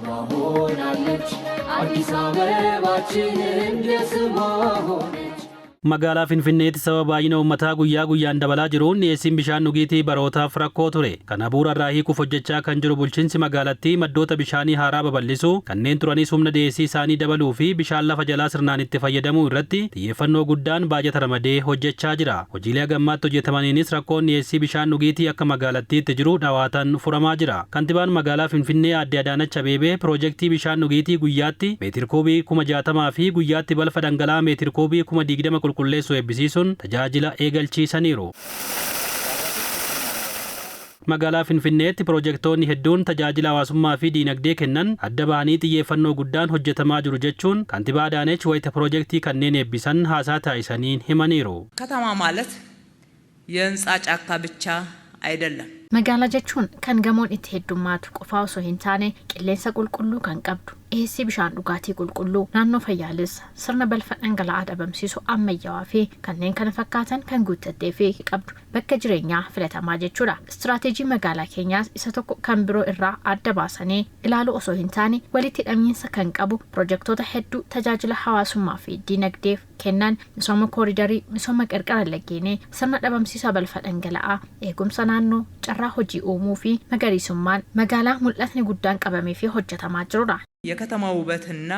ሆናለች አዲስ አበባችንም የስሟ ሆነች። Magaalaa Finfinneetti sababa baay'ina uummataa guyyaa guyyaan dabalaa jiruun dhiyeessiin bishaan dhugiitii barootaaf rakkoo ture. Kana bu'uura irraa hiikuuf hojjechaa kan jiru bulchiinsi magaalattii maddoota bishaanii haaraa babal'isuu, kanneen turanis humna dhiyeessii isaanii dabaluu fi bishaan lafa jalaa sirnaan itti fayyadamuu irratti xiyyeeffannoo guddaan baajata ramadee hojjechaa jira. Hojiilee hagammaatti hojjetamaniinis rakkoon dhiyeessii bishaan dhugiitii akka magaalattiitti jiru dhawaatan furamaa jira. Kantibaan magaalaa Finfinnee Aadde Adaanach Abeebee piroojeektii bishaan dhugiitii guyyaatti meetir kuubii 60,000 fi guyyaatti balfa dhangala'aa meetir kuubii 20,000 qulqulleessuu eebbisiisuun tajaajila eegalchiisaniiru. Magaalaa Finfinneetti piroojeektoonni hedduun tajaajila hawaasummaa fi diinagdee kennan adda bahanii xiyyeeffannoo guddaan hojjetamaa jiru jechuun Kantibaa Adaanech wayita piroojeektii kanneen eebbisan haasaa taasisaniin himaniiru. ከተማ ማለት የህንፃ ጫካ ብቻ አይደለም። Magaalaa jechuun kan gamoon itti heddummaatu qofaa osoo hin taane, qilleensa qulqulluu kan qabdu, dhiyeessii bishaan dhugaatii qulqulluu, naannoo fayyaalessa, sirna balfa dhangala'aa dhabamsiisu ammayyaawaa fi kanneen kana fakkaatan kan guuttattee fi qabdu bakka jireenyaa filatamaa jechuudha. Istiraateejii magaalaa keenyaas isa tokko kan biroo irraa adda baasanii ilaaluu osoo hin taane, walitti hidhamiinsa kan qabu pirojektoota hedduu tajaajila hawaasummaa fi diinagdeef kennan, misooma kooridarii, misooma qarqara laggeenii, sirna dhabamsiisa balfa dhangala'aa, eegumsa naannoo, carraa hojii uumuu fi magariisummaan magaalaa mul'atni guddaan qabamee fi hojjetamaa jirudha. የከተማ ውበትና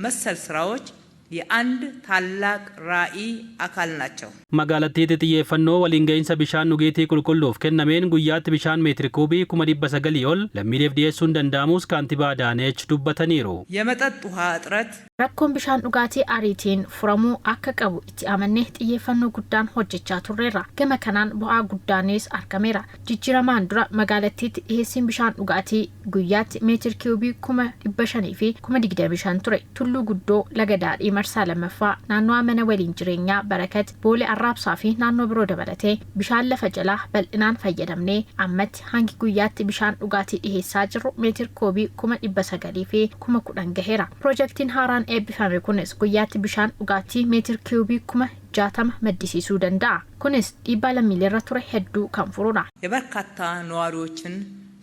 መሰል ስራዎች የአንድ ታላቅ ራዕይ አካል ናቸው። Magaalattiitti xiyyeeffannoo waliin gahinsa bishaan dhugiitii qulqulluuf kennameen guyyaatti bishaan meetiri kuubii 900,000 ol lammiileef dhiyeessuun danda'amus Kaantibaa Adaanech dubbataniiru. የመጠጥ ውሃ እጥረት Rakkoon bishaan dhugaatii ariitiin furamuu akka qabu itti amannee xiyyeeffannoo guddaan hojjechaa turreerra. Gama kanaan bu'aa guddaanis argameera. Jijjiiramaan dura magaalattiitti dhiyeessiin bishaan dhugaatii guyyaatti meetir kiubii 525,025 ture. Tulluu Guddoo, Laga Daadhii marsaa lammaffaa, naannoo mana waliin jireenyaa Barakat, Boolee Arraabsaa fi naannoo biroo dabalatee bishaan lafa jalaa bal'inaan fayyadamnee ammatti hangi guyyaatti bishaan dhugaatii dhiyeessaa jirru meetir kuubii 910,010 gaheera. Piroojeektiin haaraan eebbifame kunis guyyaatti bishaan dhugaatii meetir kiubii 60,000 maddisiisuu danda'a. Kunis dhiibbaa lammiileerra ture hedduu kan furudha. የበርካታ ነዋሪዎችን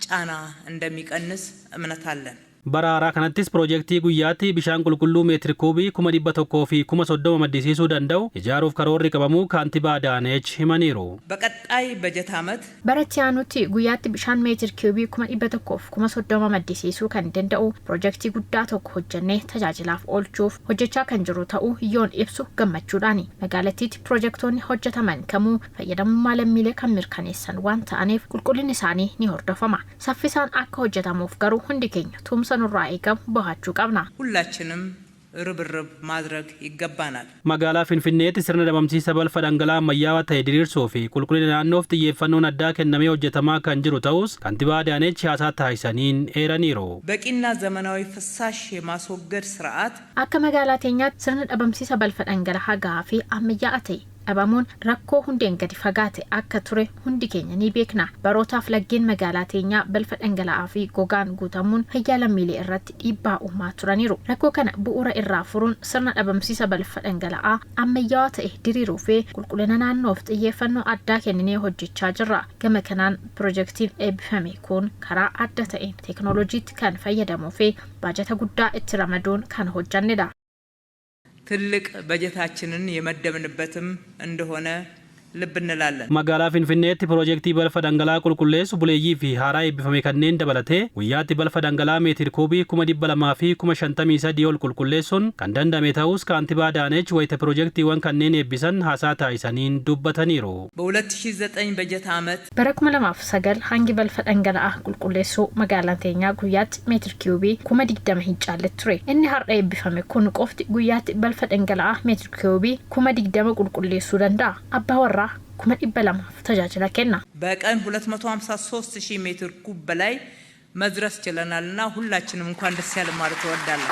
ጫና እንደሚቀንስ እምነት አለን። Bara haaraa kanattis piroojeektii guyyaatti bishaan qulqulluu meetiri kuubii 130,030 maddisiisuu danda'u ijaaruuf karoorri qabamuu Kaantibaa Adaanech himaniiru. በቀጣይ በጀት ዓመት Bara itti aanutti guyyaatti bishaan meetir kiubii 130,030 maddisiisuu kan danda'u piroojeektii guddaa tokko hojjennee tajaajilaaf oolchuuf hojjechaa kan jiru ta'uu yoon ibsu gammachuudhaani. Magaalattiitti piroojeektoonni hojjetaman kamuu fayyadamummaa lammiilee kan mirkaneessan waan ta'aniif qulqullinni isaanii ni hordofama. Saffisaan akka hojjetamuuf garuu hundi keenya tumsa nurraa eegamu bahachuu qabna. ሁላችንም ርብርብ ማድረግ ይገባናል። Magaalaa Finfinneetti sirna dhabamsiisa balfa dhangala'aa ammayyaawaa ta'e diriirsuu fi qulqullina naannoof xiyyeeffannoon addaa kennamee hojjetamaa kan jiru ta'us Kantibaa Adaanech haasaa taasisaniin eeraniiru. በቂና ዘመናዊ ፍሳሽ የማስወገድ ስርዓት Akka magaalaa teenyaatti sirna dhabamsiisa balfa dhangala'aa gahaa fi ammayyaa'aa ta'e dhabamuun rakkoo hundeen gadi fagaate akka ture hundi keenya ni beekna. Barootaaf laggeen magaalaa teenyaa balfa dhangala'aa fi gogaan guutamuun fayyaa lammiilee irratti dhiibbaa uumaa turaniiru. Rakkoo kana bu'uura irraa furuun sirna dhabamsiisa balfa dhangala'aa ammayyaawaa ta'e diriiruu fi qulqullina naannoof xiyyeeffannoo addaa kenninee hojjechaa jirra. Gama kanaan piroojeektiin eebbifame kun karaa adda ta'een teeknooloojiitti kan fayyadamuu fi baajata guddaa itti ramaduun kan hojjannedha. ትልቅ በጀታችንን የመደብንበትም እንደሆነ ልብ እንላለን። Magaalaa Finfinneetti piroojeektii balfa dhangala'aa qulqulleessu buleeyyii fi haaraa eebbifame kanneen dabalatee guyyaatti balfa dhangala'aa meetir kuubii 253,000 ol qulqulleessuun kan danda'ame ta'us Kaantibaa Adaanech wayita piroojeektiiwwan kanneen eebbisan haasaa taasisaniin dubbataniiru. በ2009 በጀት ዓመት Bara 2009 hangi balfa dhangala'aa qulqulleessuu magaalaan teenyaa guyyaatti meetir kiubii 20,000 hin caalle ture. Inni har'a eebbifame kun qofti guyyaatti balfa dhangala'aa meetir kiubii 20,000 qulqulleessuu danda'a. Abbaa warraa 200,000f tajaajila kenna. በቀን 253 ሺህ ሜትር ኩብ በላይ መድረስ ችለናል እና ሁላችንም እንኳን ደስ ያለን ማለት እወዳለሁ።